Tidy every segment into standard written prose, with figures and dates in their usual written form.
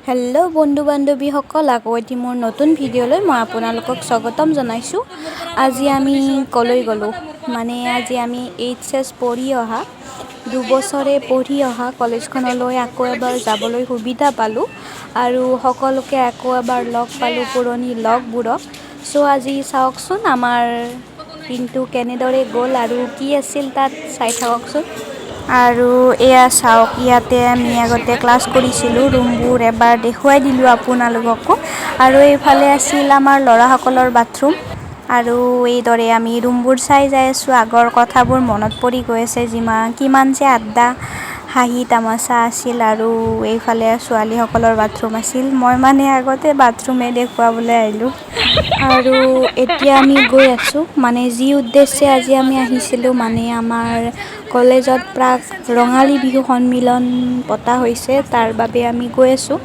Hello' বন্ধু বান্ধৱীসকল, আকৌ এটি মোৰ নতুন ভিডিঅ'লৈ মই আপোনালোকক স্বাগতম জনাইছোঁ। আজি আমি ক'লৈ গ'লোঁ মানে আজি আমি এইচ এছ পঢ়ি অহা দুবছৰে পঢ়ি অহা কলেজখনলৈ আকৌ এবাৰ যাবলৈ সুবিধা পালোঁ আৰু সকলোকে আকৌ এবাৰ লগ পালোঁ, পুৰণি লগবোৰক। চ' আজি চাওকচোন আমাৰ দিনটো কেনেদৰে গ'ল আৰু কি আছিল তাত চাই থাককচোন। আৰু এয়া চাওক, ইয়াতে আমি আগতে ক্লাছ কৰিছিলোঁ, ৰুমবোৰ এবাৰ দেখুৱাই দিলোঁ আপোনালোককো। আৰু এইফালে আছিল আমাৰ ল'ৰাসকলৰ বাথৰুম। আৰু এইদৰে আমি ৰুমবোৰ চাই যাই আছোঁ, আগৰ কথাবোৰ মনত পৰি গৈ আছে, কিমান যে আড্ডা হাঁহি তামাচা আছিল। আৰু এইফালে ছোৱালীসকলৰ বাথৰুম আছিল। মই মানে আগতে বাথৰুমে দেখুৱাবলৈ আহিলোঁ। আৰু এতিয়া আমি গৈ আছোঁ, মানে যি উদ্দেশ্যে আজি আমি আহিছিলোঁ, মানে আমাৰ কলেজত প্ৰাক ৰঙালী বিহু সন্মিলন পতা হৈছে, তাৰ বাবে আমি গৈ আছোঁ।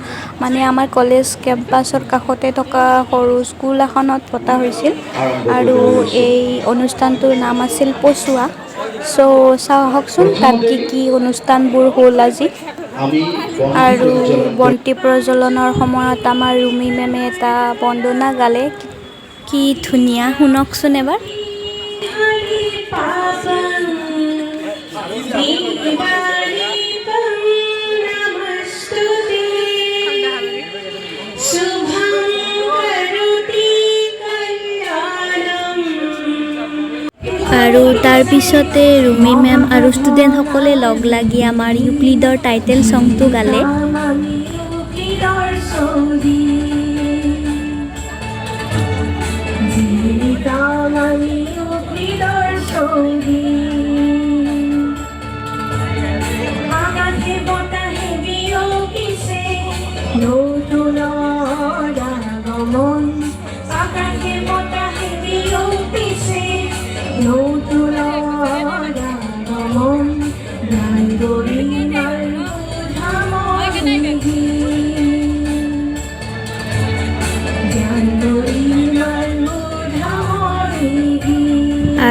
মানে আমাৰ কলেজ কেম্পাছৰ কাষতে থকা সৰু স্কুল এখনত পতা হৈছিল আৰু এই অনুষ্ঠানটোৰ নাম আছিল পচোৱা। চ' চাওঁ আহকচোন তাত কি কি অনুষ্ঠানবোৰ হ'ল আজি। আৰু বন্তি প্ৰজ্বলনৰ সময়ত আমাৰ ৰুমি মেমে এটা বন্দনা গালে, কি ধুনীয়া, শুনকচোন এবাৰ। আৰু তাৰপিছতে ৰুমি মেম আৰু ষ্টুডেণ্টসকলে লগ লাগি আমাৰ ইউক্লিডৰ টাইটেল ছংটো গালে।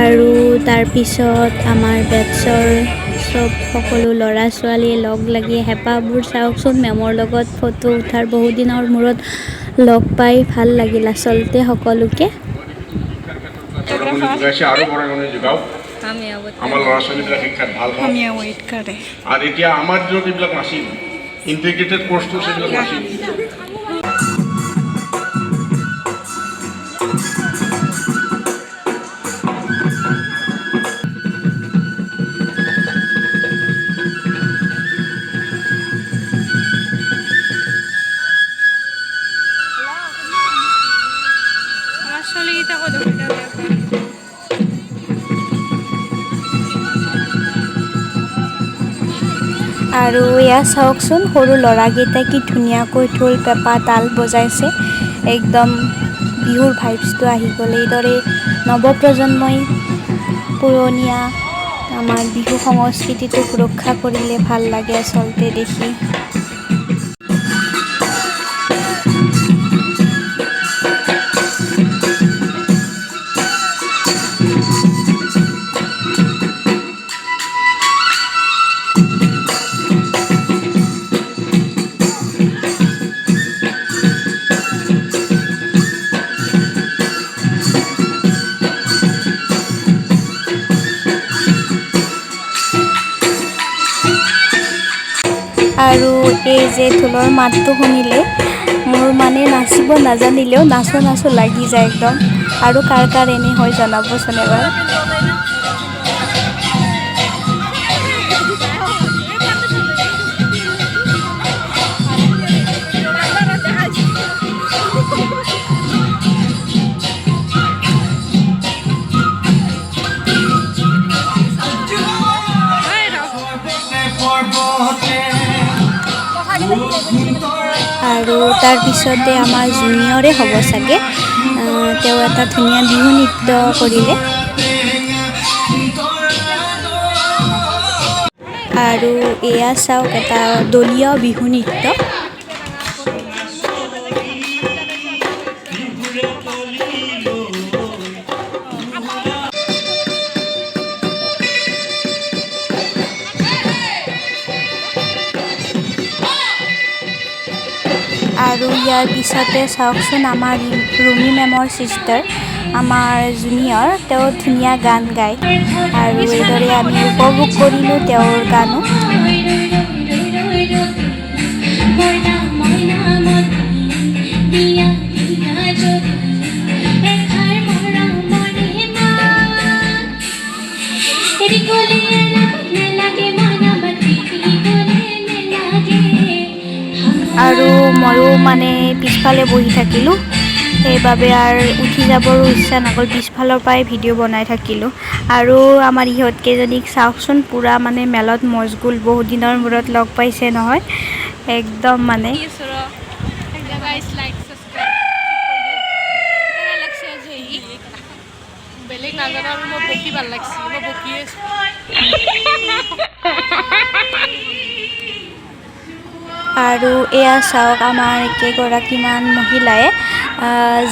আৰু তাৰপিছত আমাৰ বেটছৰ চব সকলো ল'ৰা ছোৱালীয়ে লগ লাগি হেঁপাহবোৰ চাওকচোন, মেমৰ লগত ফটো উঠাৰ বহুদিনৰ মূৰত লগ পাই ভাল লাগিল আচলতে সকলোকে। আমাৰ ল'ৰা ছোৱালীবিলাক শিক্ষাত ভাল আৰু এতিয়া আমাৰ দিনত এইবিলাক নাছিল, ইণ্টিগ্ৰেটেড কৰ্চটো সেইবিলাক নাছিল। আৰু এয়া চাওকচোন সৰু ল'ৰাকেইটাই কি ধুনীয়াকৈ ঢোল পেঁপা তাল বজাইছে, একদম বিহুৰ ভাইবছটো আহি গ'ল। এইদৰে নৱপ্ৰজন্মই পুৰণীয়া আমাৰ বিহু সংস্কৃতিটোক ৰক্ষা কৰিলে ভাল লাগে আচলতে দেখি। আৰু এই যে ঢোলৰ মাতটো শুনিলে মোৰ মানে নাচিব নাজানিলেও নাচো নাচো লাগি যায় একদম। আৰু কাৰ কাৰ এনে হয় জনাবচোন এবাৰ। আৰু তাৰপিছতে আমাৰ জুনিয়ৰে হ'ব চাগে, তেওঁ এটা ধুনীয়া বিহু নৃত্য কৰিলে। আৰু এয়া চাওক এটা দলীয় বিহু নৃত্য। আৰু ইয়াৰ পিছতে চাওকচোন, আমাৰ ৰুমি মেমৰ ছিষ্টাৰ, আমাৰ জুনিয়ৰ, তেওঁ ধুনীয়া গান গায় আৰু এইদৰে আমি উপভোগ কৰিলোঁ তেওঁৰ গানো। মইনা মইনা মতি দিয়া দিয়া যদি এষাৰ মৰমৰে মাত গ'লে নেলাগে মইনা মাতি গ'লে নেলাগে। আৰু ময়ো মানে পিছফালে বহি থাকিলোঁ, সেইবাবে আৰু উঠি যাবৰো ইচ্ছা নগ'ল। পিছফালৰ পৰাই ভিডিঅ' বনাই থাকিলোঁ। আৰু আমাৰ ইহঁতকেইজনীক চাওকচোন, পূৰা মানে মেলত মচগুল। বহুত দিনৰ মূৰত লগ পাইছে নহয়, একদম মানে। গাইস, লাইক সাবস্ক্ৰাইব কেনে লাগছে আজি আহি? বেলেগ নাজানো আৰু মই বকি ভাল লাগছে, মই বকিয়ে আছোঁ। আৰু এয়া চাওক, আমাৰ কেইগৰাকীমান মহিলাই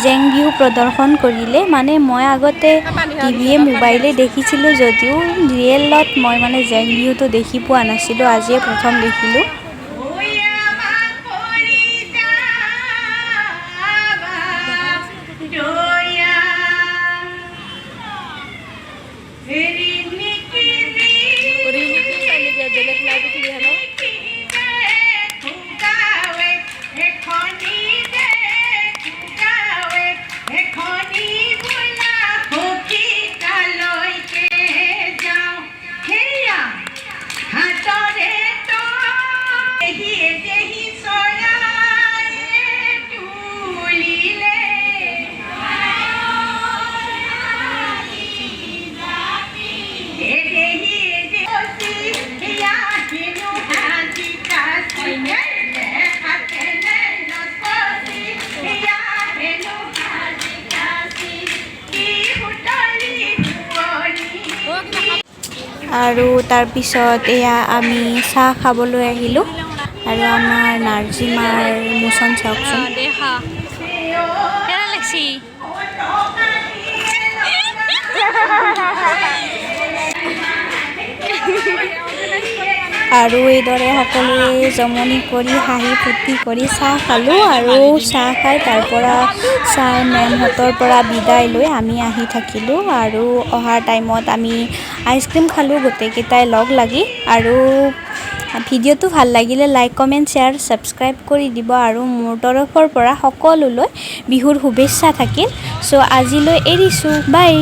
জেং বিহু প্ৰদৰ্শন কৰিলে। মানে মই আগতে টিভিয়ে মোবাইলে দেখিছিলোঁ যদিও ৰিয়েলত মই মানে জেং বিহুটো দেখি পোৱা নাছিলোঁ, আজিয়ে প্ৰথম দেখিলোঁ। বেলেগ নাই পৃথিৱীখনত। আৰু তাৰপিছত এয়া আমি চাহ খাবলৈ আহিলোঁ আৰু আমাৰ নাৰ্জিমাৰ মোচন চাওকচোন। দেখা কেনে লাগছি? আৰু এইদৰে সকলোৱে জমনি কৰি, হাঁহি ফূৰ্তি কৰি চাহ খালোঁ আৰু চাহ খাই তাৰ পৰা ছাৰ মেমহঁতৰ পৰা বিদায় লৈ আমি আহি থাকিলোঁ। আৰু অহাৰ টাইমত আমি আইচক্ৰীম খালোঁ গোটেইকেইটাই লগ লাগি। আৰু ভিডিঅ'টো ভাল লাগিলে লাইক, কমেণ্ট, শ্বেয়াৰ, ছাবস্ক্ৰাইব কৰি দিব আৰু মোৰ তৰফৰ পৰা সকলোলৈ বিহুৰ শুভেচ্ছা থাকিল। চ' আজিলৈ এৰিছোঁ, বাই।